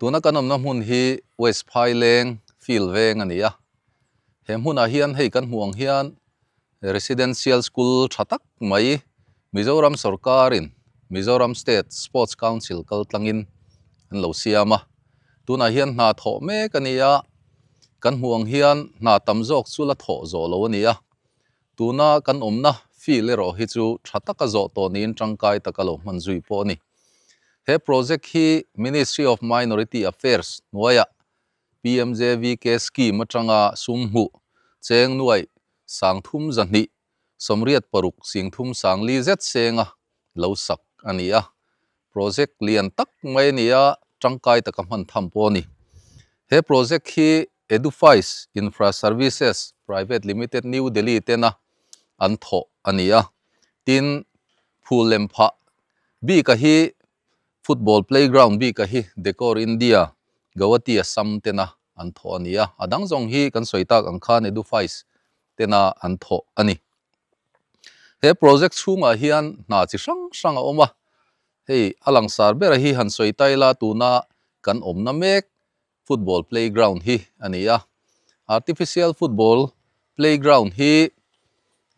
Tuna kan awmna hmun hi West Phaileng field veng a ni a, he hmunah hian hei kan hmuh ang hian Residential School tha tak mai Mizoram sawrkarin Mizoram State Sports Council kal tlangin an lo siam a, tunah hian hna thawh mek a ni a, kan hmuh ang hian hna tam zawk chu la thawh zawh lo a ni a, tuna kan awmna field erawh hi chu tha taka zawh tawh niin tangkai taka lo hman zui pawh a ni. He project hi Ministry of Minority Affairs hnuaiah PMJVK scheme atanga sum hmuh cheng nuaih sangthum zahnih sawmriat paruk singthum sangli zet senga lo sak a ni a. Project lian tak mai a ni a, tangkai taka hman tham pawh a ni. He project hi Edufice Infra Services Private Limited New Delhi tena an thawh a ni a. Tin, phul lem phah bika hi football playground bika hi Decor India, Guwahati Assam tena an thawh a ni a. A dang zawng hi kan sawi tak ang khan Edufice tena an thawh a ni. He project chhungah hian hna chi hrang hrang a awm a. Hei a langsar bera hi han sawi ta ila tuna kan awmna mek football playground hi a ni a. Artificial football playground hi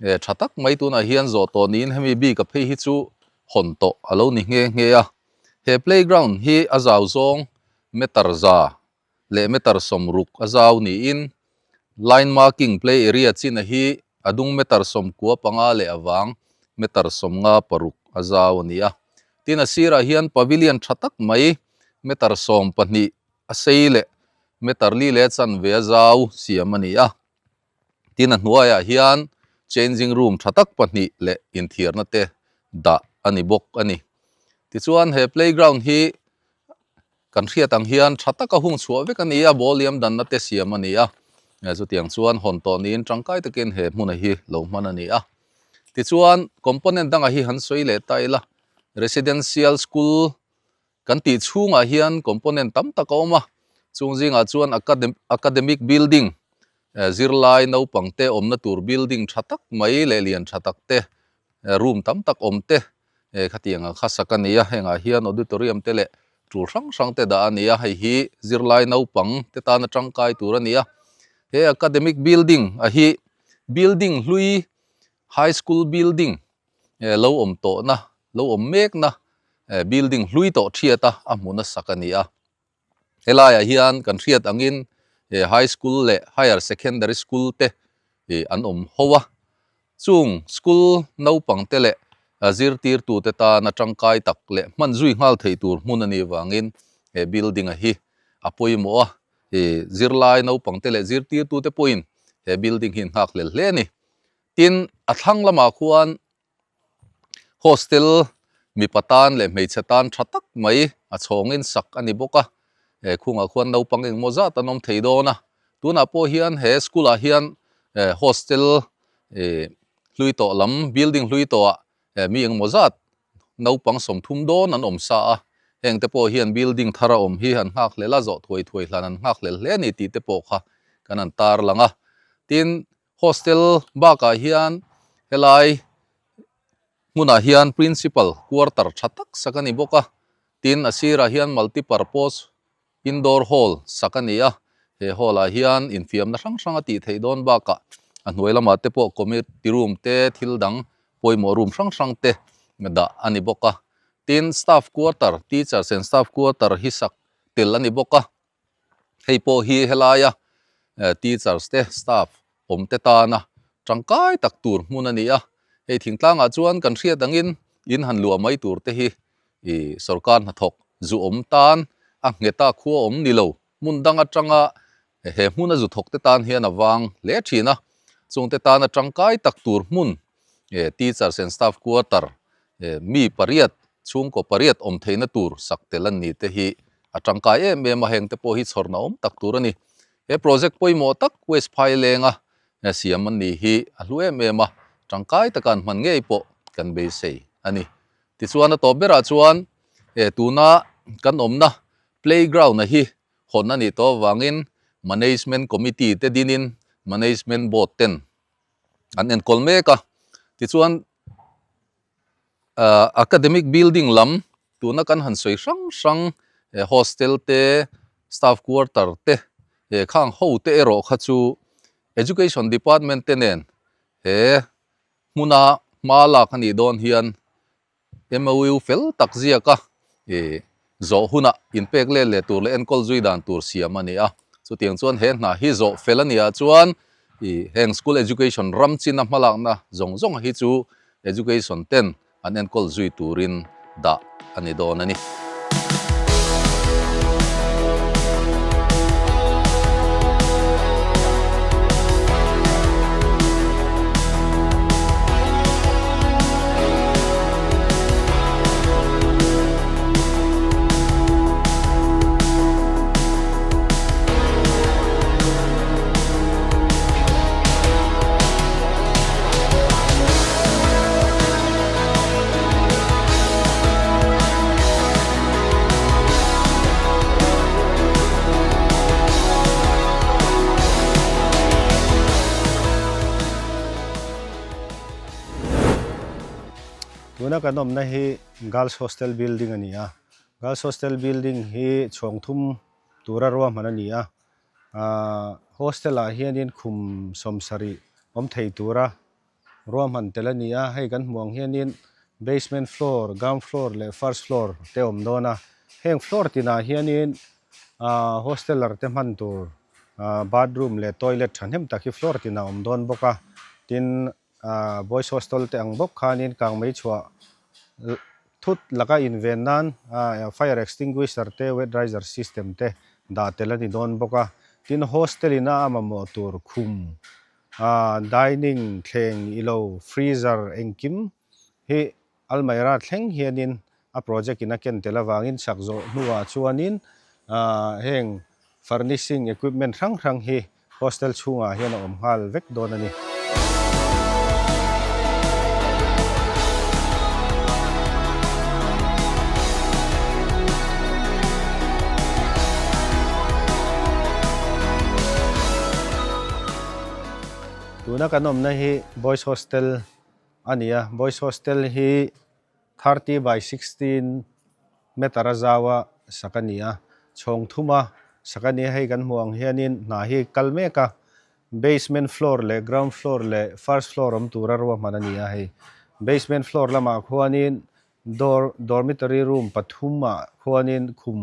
eh tha tak mai tunah hian zawh tawh niin hemi bik a phei hi chu hawn tawh a lo ni nghe nghe a. He playground hi a zau zawng meter za leh meter sawmruk a zau niin line marking play area china hi a dung meter sawmkua panga leh avang meter sawmnga paruk a zau a ni a. Tin a sirah hian pavilion tha tak mai meter 12 a sei leh meter li leh chanve a zau siam a ni a. Tin a hnuaiah hian changing room tha tak pahnih leh inthiarna te dah a ni bawk a ni. Tichuan he playground hi kan hriat ang hian tha taka hung chhuah vek a ni a, ball liam danna te siam a ni a. Chutiang chuan hawn tawh niin tangkai takin he hmuna hi lo hman a ni a. Tichuan component dangah hi han sawi leh ta ila, residential school Kan tih chhungah hian component tam tak a awm a, chung zingah chuan academic building, zirlai naupang te awmna tur building tha tak mai leh lian tha tak te, room tam tak awm te khatiang ang kha sak a ni a, hengah hian auditorium te leh tul hrang hrang te dah a ni a, hei hi zirlai naupang te tana tangkai tur a ni a. He academic building a hi building hlui high school building lo awm tawhna, lo awm mekna building hlui tawh thiata a hmu nasak a ni a. Helaiah hian kan hriat angin high school leh higher secondary school te an awm ho a, chung school naupang te leh zirtirtute tana tangkai tak leh hman zui nghal thei tur hmun a nih vangin he building a hi a pawimawh a, zirlai naupang te leh zirtirtute pawhin he building hi an nghak hlel hle a ni. Tin, a thlang lamah khuan hostel mipa tan leh hmeichhe tan tha tak mai a chhawngin sak a ni bawk a, he khungah khuan naupang engmaw zat an awm thei dawn a, tunah pawh hian he school ah hian hostel hlui tawh lam building hlui tawh ah mi engmaw zat naupang 30 dawn an awm sa a, heng te pawh hian building thar a awm hi an nghak hlel a, zawh thuai thuai hlan an nghak hlel hle a ni tih te pawh kha kan han tarlang a, tin Hostel bakah hian helai hmunah hian Principal quarter tha tak sak a ni bawk a, tin a sirah hian multipurpose indoor hall sak a ni a, he hall ah hian infiamna hrang hrang a tih theih dawn bakah a hnuai lamah te pawh committee room te thil dang pawimawh room hrang hrang te dah a ni bawk a, tin staff quarter teachers and staff quarter hi sak tel a ni bawk a. Hei pawh hi helaia teachers te staff awm te tana tangkai tak tur hmun a ni a, hei thingtlangah chuan kan hriat angin in han luah mai tur te hi ih sorkar hnathawk zu awm tan a ngheta khua awm ni lo hmun dang atanga he hmuna zu thawk te tan hian a vang hle thin a, chungte tana tangkai tak tur hmun teachers and staff quarter mi pariat chhungkaw pariat awm theihna tur sak tel an ni te hi a tangkai em em a, heng te pawh hi chhawrna awm tak tur a ni. He project pawimawh tak West Phaileng a siam an ni hi a hlu em em a, tangkai taka an hman ngei pawh kan beisei a ni. Tichuan a tawp berah chuan tuna kan awmna playground a hi hawn a nih tawh avangin Management Committee te dinin Management Board ten an enkawl mek a, tichuan Academic building lam tuna kan han sawi hrang hrang Hostel te staff quarter te khang ho te erawh kha chu Education department te nen he hmuna hma lak a nih dawn hian MOU fel tak ziak a, ih zawh hunah inpek let leh tur leh enkawl zui dan tur siam a ni a. Chutiang chuan he hna hi zawh fel a nih ah chuan ih heng school education ram china hmalakna zawng zawng hi chu education ten an enkawl zui turin dah a ni dawn a ni. Tuna kan awmna hi Girls Hostel Building a ni a, Girls Hostel Building hi chhawng thum tura ruahman a ni a, ahh hostel ah hianin khum sawmsarih awm thei tura Ruahman tel a ni a, hei kan hmuh ang hianin basement floor, ground floor leh first floor te a awm dawn a. Heng floor tinah hianin ahh hosteller te hman tur ahh bathroom leh toilet thahnem tak hi floor tinah a awm dawn bawk a. Tin ahh boys hostel te ang bawk khanin kangmei chhuah thut laka inven nan ahh fire extinguisher te wet riser system te dah tel a ni dawn bawk a. Tin hostel ina a mamawh tur khum Aaa dining thleng ilo freezer engkim hi almaira thleng hianin a project in a ken tel avangin chak zawh hnuah chuanin aaa heng furnishing equipment hrang hrang hi hostel chhungah hian a awm nghal vek dawn a ni. Tuna kan awmna hi Boys Hostel a ni a, Boys Hostel hi 30 by 16 meter a zau a sak a ni a, chhawng thuma sak a ni a, hei kan hmuh ang hianin hna hi kal mek a, basement floor leh ground floor leh first floor awm tura ruahman a ni a hei basement floor lamah khuanin dawr dormitory room pathumah khuanin khum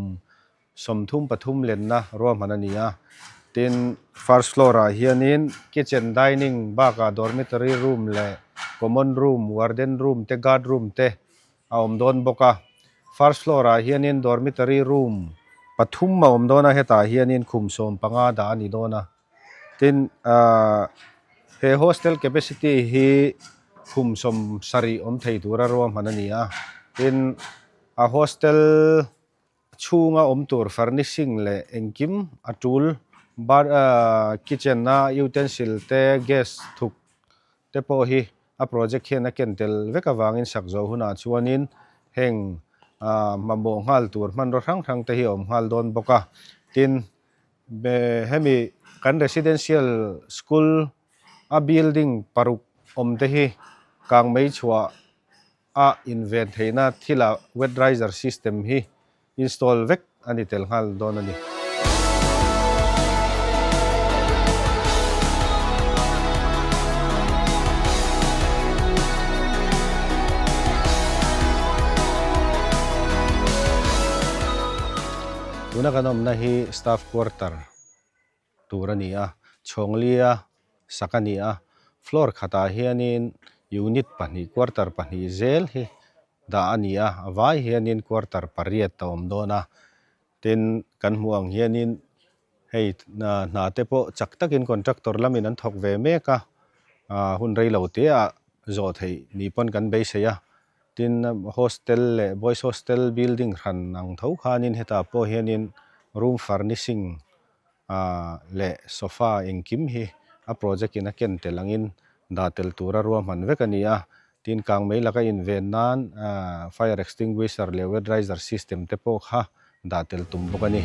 33 lenna ruahman a ni a, tin first floor ah hianin kitchen dining bakah dormitory room leh common room warden room te guard room te a awm dawn bawk a, first floor ah hianin dormitory room pathum a awm dawn a hetah hianin khum 15 dah a ni dawn a, tin ahh he hostel capacity hi khum 70 awm thei tura ruahman a ni a, tin a hostel. Chhunga awm tur furnishing leh engkim a tul bar kitchen a utensil te gas thuk te pawh hi a project hian a ken tel vek avangin sak zawh hunah chuanin heng mamawh nghal tur hmanraw hrang hrang te hi a awm nghal dawn bawk a. Tin, hemi kan residential school a building paruk awm te hi kangmei chhuah a inven theihna thilah wet riser system hi install vek a ni tel nghal dawn a ni. Tuna kan awmna hi staff quarter tur a ni a, chhawnglia sak a ni a, floor khatah hianin unit pahnih quarter pahnih zel hi dah a ni a, a vai hianin quarter pariat a awm dawn a, tin kan hmuh ang hianin hei hna te pawh chak takin contractor lamin an thawk ve mek a, ah hun rei lo te ah zawh theih ni pawn kan beisei a, tin hostel leh boys hostel building hran ang tho khanin hetah pawh hianin room furnishing leh sofa engkim hi a project in a ken tel angin dah tel tura ruahman vek a ni a, tin kangmei laka inven nan fire extinguisher leh wet riser system te pawh kha dah tel tum bawk a ni.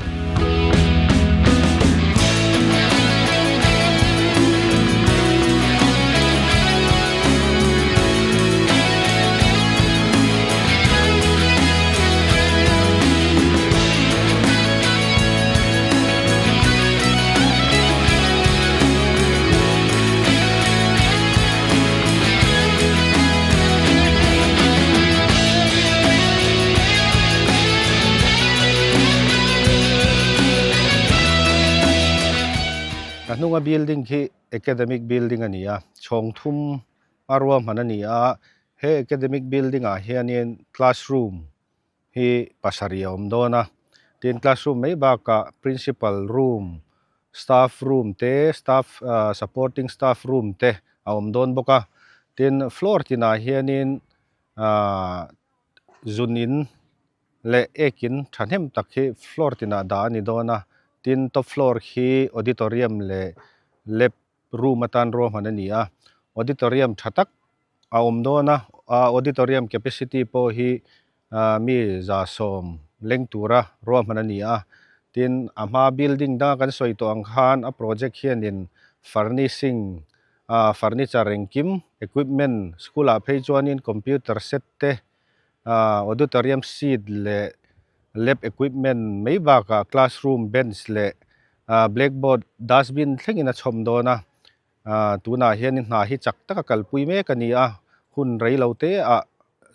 Ka hnunga building khi academic building a ni a, chhawng thum a ruahman a ni a, he academic building ah hianin classroom hi pasarih a awm dawn a, tin classroom mai bakah principal room, staff room te, staff ah supporting staff room te a awm dawn bawk a, tin floor tinah hianin ah zun in leh ekin thahnem tak hi floor tinah dah a ni dawn a, tin top floor khi auditorium leh lab room atan ruahman a ni a, auditorium tha tak a awm dawn a, auditorium capacity pawh hi mi 110 leng tura ruahman a ni a, tin a hma building danga kan sawi tawh ang khan a project hianin furnishing ah furniture engkim equipment school ah phei chuanin computer set te ah auditorium seat leh lab equipment mai bakah classroom bench leh ah blackboard dustbin thlengin a chhawm dawn a ah tunah hianin hna hi chak taka kalpui mek a ni a hun rei lo te ah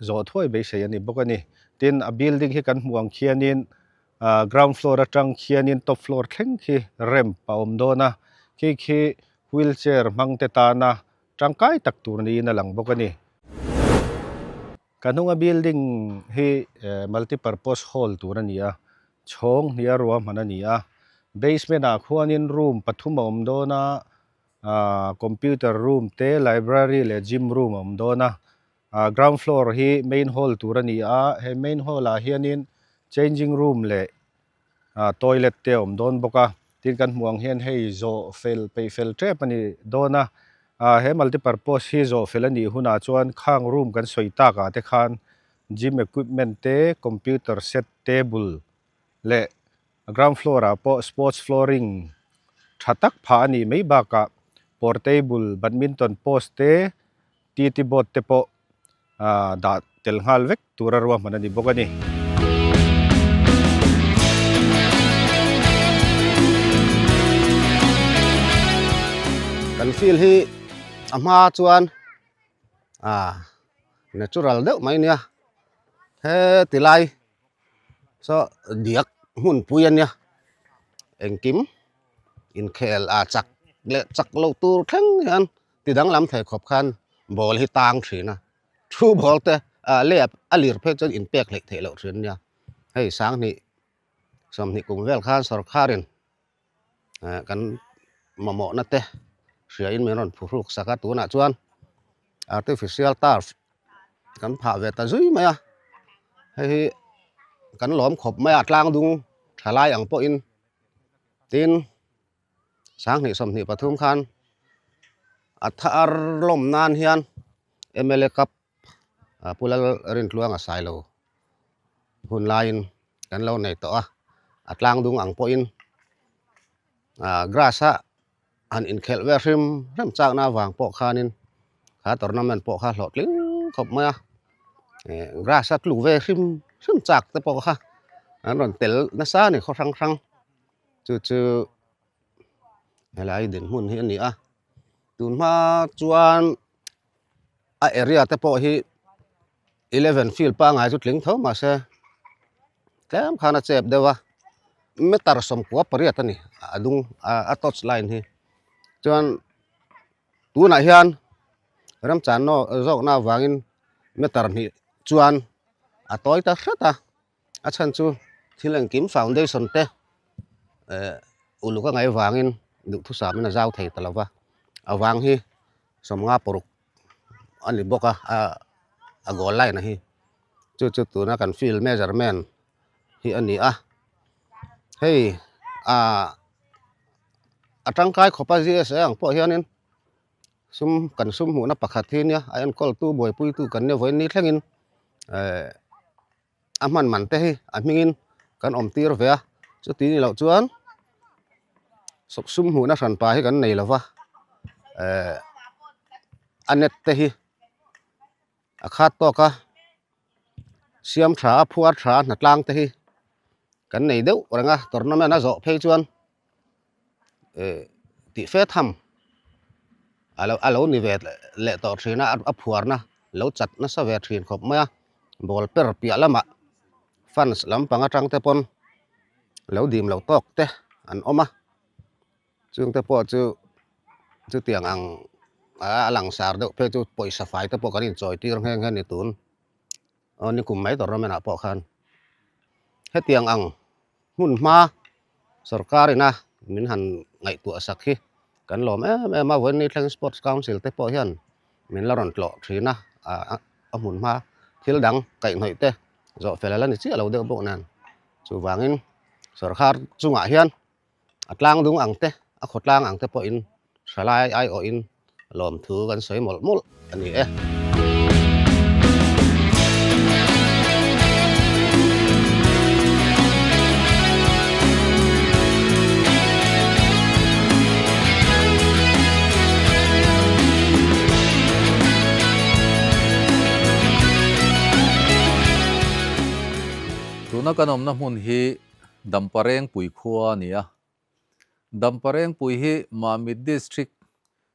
zawh thuai beisei a ni bawk a ni tin a building hi kan hmuh ang khianin ah ground floor atang khianin top floor thleng khi ramp a awm dawn a khi khi wheelchair hmang te tana tangkai tak tur niin a lang bawk a ni. Ka hnunga building hi multi purpose hall tur a ni a, chhawng hnih a ruahman a ni a, basement ah khuanin room pathum a awm dawn a, ahh computer room te library leh gym room a awm dawn a, ahh ground floor hi main hall tur a ni a, he main hall ah hianin changing room leh ah toilet te a awm dawn bawk a tin kan hmuh ang hian hei zawh fel peih fel tep a ni dawn a ah he multipurpose hi zawh fel a nih hunah chuan khang room kan sawi tak ah te khan gym equipment te computer set table leh ground floor ah pawh sports flooring tha tak phah a nih mai bakah portable badminton post te T T board te pawh dah tel nghal vek tura ruahman a ni bawk a ni. Kan field hi a hma chuan ah natural deuh mai nia heti lai saw diak hmunpui a nia engkim inkhel a chak leh chak loh tur thleng hian ti danglam thei khawp khan ball hi tang thin a thu ball te ah leh a lir phei chuan inpek hleih theih loh thin a nia hei sanghnih sawmhnih kum vel khan sawrkharin eh kan mamawhna te hriain min rawn phuhruk sak a tunah chuan artificial turf kan phah ve ta zui mai a hei hi kan lawm khawp mai a tlang dung tha lai ang pawhin tin. 2023 khan a thar lawm nan hian mla cup Pu Lalrintluanga Sailo hun laiin kan lo nei tawh a, a tlang dung ang pawhin grass a han inkhelh vel hrim hrim chakna avang pawh khanin kha tournament pawh kha hlawhtling khawp mai a, grass a tluk ve hrim hrim chak te pawh kha an rawn tel nasa a ni khaw hrang hrang. Chu chu helai dinhmun hi a ni a tun hma chuan a area te pawh hi eleven field pangngai chu tling tho mahse tlem khan a chep deuh a meter 98 a ni a dung a touch line hi chuan tunah hian ramchan zawkna avangin meter hnih chuan a tawi ta hret a. A chhan chu thil engkim foundation te eh uluk a ngaih vangin duhthusam in a zau thei ta lo va a vang hi 56 a ni bawk a a goal line a hi chu chu tuna kan field measurement hi a ni a hei ah a tangkai khawp a G_S_A ang pawh hianin sum kan sum hmuhna pakhat hi nia a enkawl tu buaipui tu kan nia vawiin ni thlengin eh. a hman man te hi a hmingin kan awm tir ve a chuti ni loh chuan sum hmuhna hran pa hi kan nei lo va eh a net te hi a khat tawk a siam tha a phuar tha a hnatlang te hi kan nei deuh reng a tournament a zawh phei chuan eh tih fe tham a lo ni ve leh tawh thin a a phuarna lo chat nasa ve thin khawp mai a ball per piah lamah fans lampang atang te pawn lo dim lo tawk te an awm a. Chungte pawh chu chutiang ang a langsar deuh phei chu pawisa fai te pawh kan inchawi tir nghe nghe ni tun aw nikum mai tournament ah pawh khan hetiang ang hmun hma sorkar ina min han ngaihtuah sak hi kan lawm em em a vawiin ni thleng sports council te pawh hian min la rawn tlawh thin a a hmun hma thil dang kaihhnawih te zawh fel a la ni chiah lo deuh bawk nen chuvangin sorkar chungah hian a tlang dung ang te a khaw tlang ang te pawhin thalai aiawhin lawmthu kan sawi mawlh mawlh a ni e. Tuna kan awmna hmun hi Damparengpui khua a ni a. Damparengpui hi Mamit District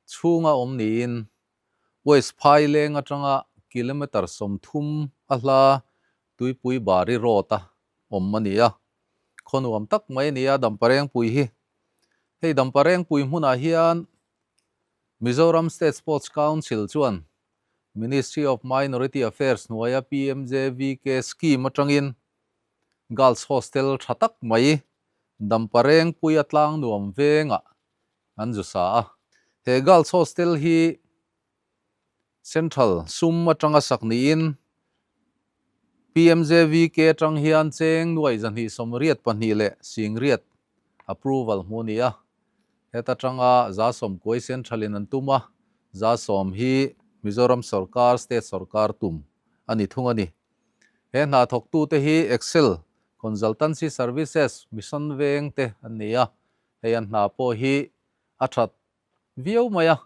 chhunga awm niin West Phaileng atanga kilometre 30 a hla Tuipui Bari Road a awm a ni a. Khaw nuam tak mai a ni a Damparengpui hi. Hei Damparengpui hmunah hian Mizoram State Sports Council chuan Ministry of Minority Affairs hnuaia PMJVK scheme atangin Girls Hostel tha tak mai Damparengpuia tlang nuam vengah an zu sa a. He Girls Hostel hi Central sum atanga sak niin PMJVK atang hian cheng nuai 282 leh 10,000 approval hmu a ni a. Heta tanga 190 Central in an tum a, 100 hi Mizoram sawrkar, State sawrkar tum a ni thung a ni. He hna thawktute hi Excel Consultancy Services Mission veng te an ni a, hei an hna pawh hi a that viau mai a,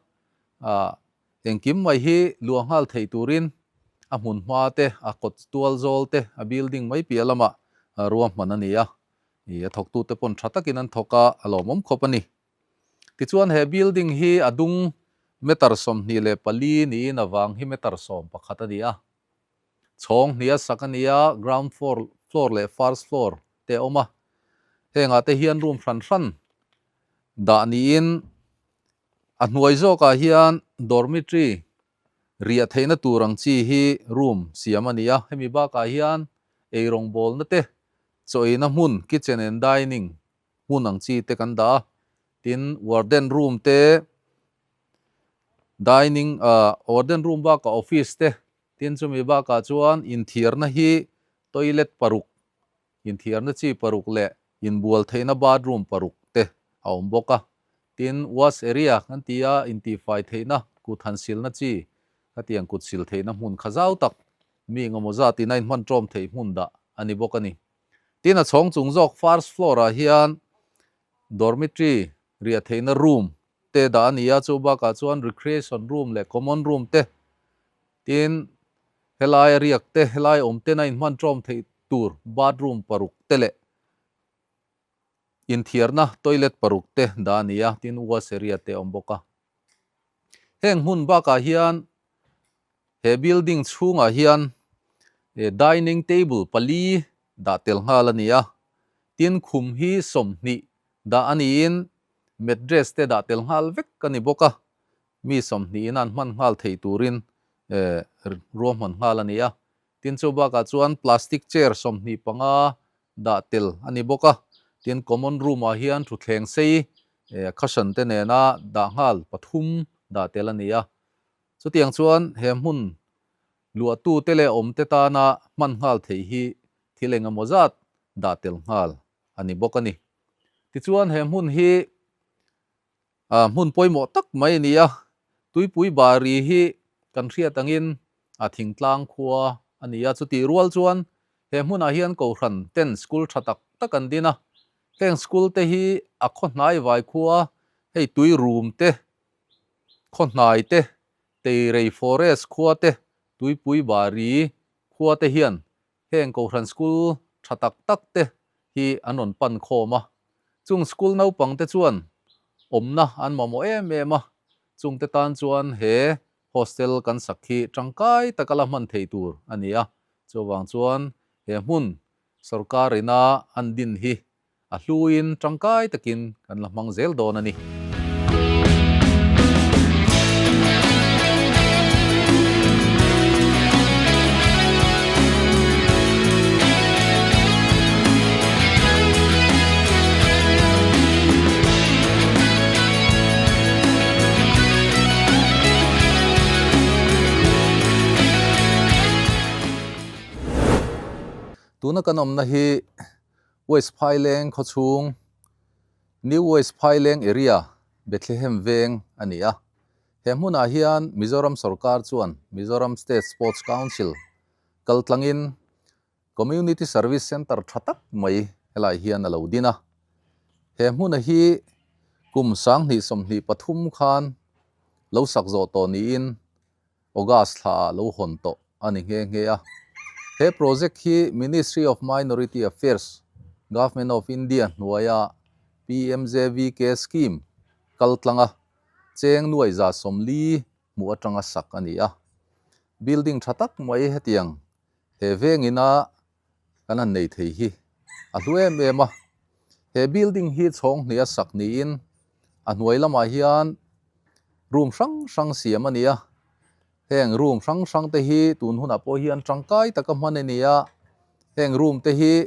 engkim mai hi luah nghal theih turin a hmun hma te, a kawt tual zawl te, a building mai piah lamah ruahman a ni a, a thawktute pawn tha takin an thawk a, a lawmawm khawp a ni. Tichuan he building hi a dung meter 24 niin a vang hi meter 11 a ni a. Chhawng hnih a sak a ni a, ground floor floor leh first floor te a awm a. Hengah te hian room hran hran dah niin a hnuai zawkah hian dormitory riah theihna tur ang chi hi room siam a ni a. Hemi bakah hian eirawng bawlna te, chaw eina hmun, kitchen and dining hmun ang chi te kan dah a. Tin, warden room te, Dining ah warden room bakah office te tin chumi bakah chuan inthiarna hi toilet paruk inthiarna chi paruk leh inbual theihna bathroom paruk te a awm bawk a. Tin wash area kan ti a intihfai theihna kut han silna chi khatiang kut sil theihna hmun kha zau tak mi engemaw zat in a inhman tawm theih hmun dah a ni bawk a ni. Tin a chhawng chung zawk first floor ah hian dormitory riah theihna room te dah a ni a, chu bakah chuan recreation room leh common room te tin helai a riak te, helai awm ten a inhman tawm theih tur bathroom paruk te leh inthiarna toilet paruk te dah a ni a, tin wash area te a awm bawk a. Heng hmun bakah hian he building chhungah hian dining table pali dah tel nghal a ni a, tin khum hi 20 dah a niin mattress te dah tel nghal vek a ni bawk a, mi 20 in an hman nghal thei turin ruahman nghal a ni a. Tin chu bakah chuan plastic chair 25 dah tel a ni bawk a, tin common room ah hian thutthleng sei cushion te nena dah nghal pathum dah tel a ni a. Chutiang chuan he hmun luahtu te leh awm te tana hman nghal theih hi thil engemaw zat dah tel nghal a ni bawk a ni. Tichuan he hmun hi hmun pawimawh tak mai a ni a, Tuipui Bari hi kan hriat angin a thingtlang khua a ni a, chutih rual chuan he hmunah hian Kohhran ten school tha tak tak an din a, heng school te hi a khaw hnai vai khua hei tui rum te, khaw hnai te, Teirei Forest khua te, Tuipui Bari khua te hian Heng Kohhran School tha tak tak te hi an rawn pan khawm a, chung school naupang te chuan awmna an mamawh em em a, chung te tan chuan he hostel kan sak hi tangkai taka la hman thei tur a ni a, chuvang chuan he hmun sorkar ina an din hi a hluin tangkai takin kan la hmang zel dawn a ni. Tuna kan awmna hi West Phaileng khawchhung New West Phaileng Area Bethlehem veng a ni a. He hmunah hian Mizoram sorkar chuan Mizoram State Sports Council kaltlangin Community Service Centre tha tak mai helai hian a lo din a. He hmuna hi kum 2023 khan lo sak zawh tawh niin August thla ah lo hawn tawh a ni nghe nghe a. He project hi Ministry of Minority Affairs, Government of India hnuaia PMJVK scheme kal tlanga cheng nuai 140 hmuh atanga sak a ni a. Building tha tak mai hetiang he vengina kan han nei thei hi a hlu em em a. He building hi chhawng hnih a sak niin a hnuai lamah hian room hrang hrang siam a ni a. Heng room hrang hrang te hi tun hunah pawh hian tangkai taka hman a ni a. Heng room te hi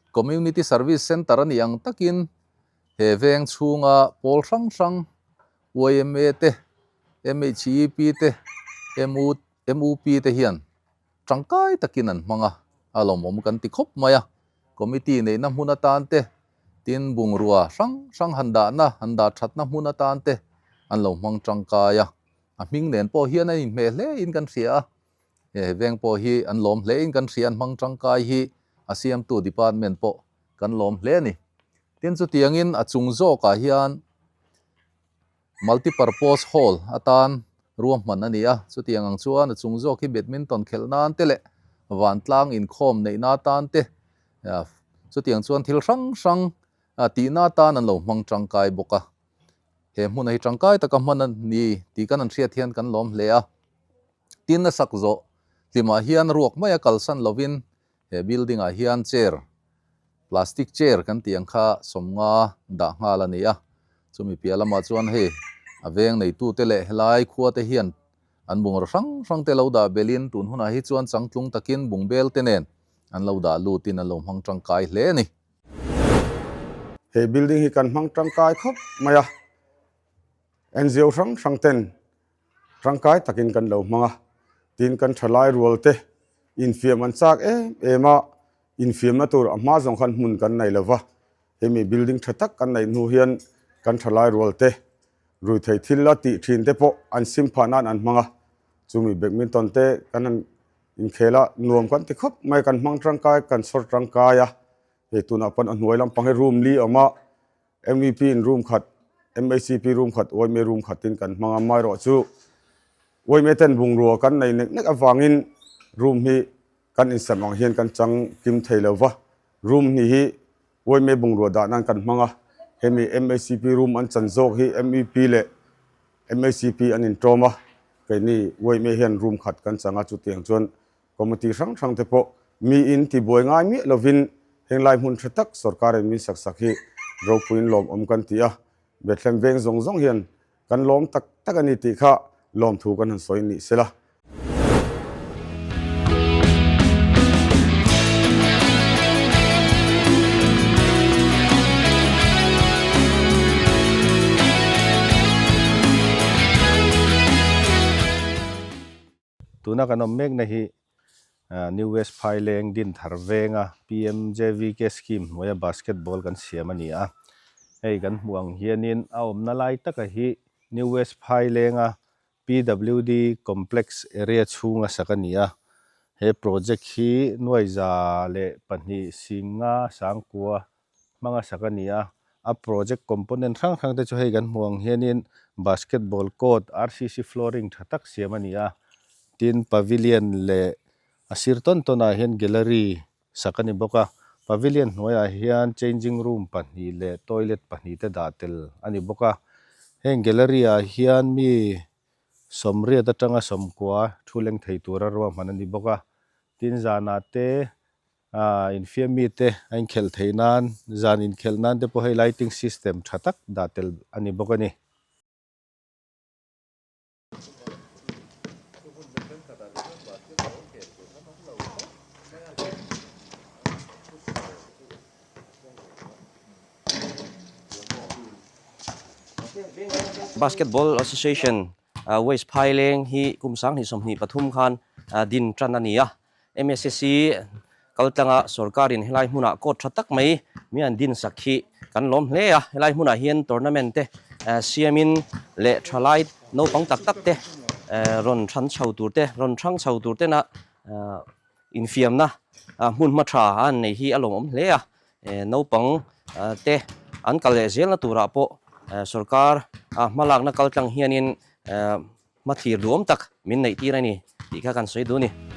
community service centre a nih ang takin he veng chhunga pawl hrang hrang yma te, MHEP te, MUP te hian Tangkai takin an hmang a, a lawmawm kan ti khawp mai a. Committee neihna hmun atan te, tin bungrua hrang hrang han dahna, han dah thatna hmun atan te an lo hmang tangkai a. A hming nen pawh hian a inhmeh hle in kan hria a, he veng pawh hi an lawm hle in kan hria, an hmang tangkai hi a siamtu department pawh kan lawm hle a ni. Tin chutiangin a chung zawkah hian Multipurpose Hall atan ruahman a ni a, chutiang ang chuan a chung zawk hi badminton khelh nan te leh vantlang inkhawm neihna atan te chutiang chuan thil hrang hrang tihna atan an lo hmang tangkai bawk a. He hmun hi tangkai taka hman a ni tih kan han hriat hian kan lawm hle a. Tin a sak zawh hlimah hian ruak maia kalsan lovin He building ah hian chair, plastic chair kan tih ang kha sawmnga dah nghal a ni a, chumi piah lamah chuan hei a veng neitute leh helai khua te hian an bungraw hrang hrang te lo dah belhin tun hunah hi chuan changtlung takin bungbel te nen an lo dah lutin an lo hmang tangkai hle a ni. He building hi kan hmang tangkai khawp mai a, NGO hrang hrang ten Tangkai takin kan lo hmang a, tin kan thalai rual te infiam an chak em em a, infiamna tur a hma zawng khan hmun kan nei lova, hemi building tha tak kan neih hnu hian kan thalai rual te ruithei thil la tih thin te pawh an sim phah nan an hmang a, chumi badminton te kan han inkhel a nuam kan ti khawp mai, kan hmang tangkai kan sawr tangkai a, hei tunah pawn a hnuai lampang hi room li a awm a. MEP in room khat, MHCP room khat, YMA room khatin kan hmang a, amaherawhchu YMA ten bungrua kan nei nek nek avangin room hi kan insem ang hian kan chang kim thei lo va, room hnih hi YMA bungrua dah nan kan hmang a, hemi MHCP room an chan zawk hi MEP leh MHCP an intawm a, keini YMA hian room khat kan chang a, chutiang chuan Committee hrang hrang te pawh miin tibuai ngai miah lovin henglai hmun tha tak sorkarin min sak sak hi ropuiin lawmawm kan ti a, Bethlehem veng zawng zawng hian kan lawm tak tak a ni tih kha lawmthu kan han sawi nih sela. Tuna kan awm mekna hi New West Phaileng Dinthar venga PMJVK scheme hnuaia basketball kan siam a ni a. Hei kan hmuh ang hianin a awmna lai taka hi New West Phailenga PWD complex area chhunga sak a ni a. He project hi nuaiza leh pahnih singa sangkua hmanga sak a ni a, a project component hrang hrang te chu hei kan hmuh ang hianin basketball court RCC flooring tha tak siam a ni a, tin pavilion leh a sir tawn tawn ah hian gallery sak a ni bawk a, pavilion hnuaiah hian changing room pahnih leh toilet pahnih te dah tel a ni bawk a, heng gallery ah hian mi sawmriat atanga sawmkua thu leng thei tura ruahman a ni bawk a, tin zanah te Aaa infiam mite a inkhelh theih nan zan inkhelh nan te pawh hei lighting system tha tak dah tel a ni bawk a ni. Basketball Association West Phaileng hi kum 2023 khan din tan a ni a. MSSC Kaltlanga sorkarin helai hmunah court tha tak mai mi an din sak hi kan lawm hle a, helai hmunah hian tournament te siamin leh thalai naupang tak tak te rawn than chho tur te rawn thang chho tur tena infiamna hmun hma tha an nei hi a lawmawm hle a, naupang te an kal leh zelna turah pawh sorkar hmalakna kaltlang hianin hmathlir duhawm tak min neih tir a ni tih kha kan sawi duh a ni.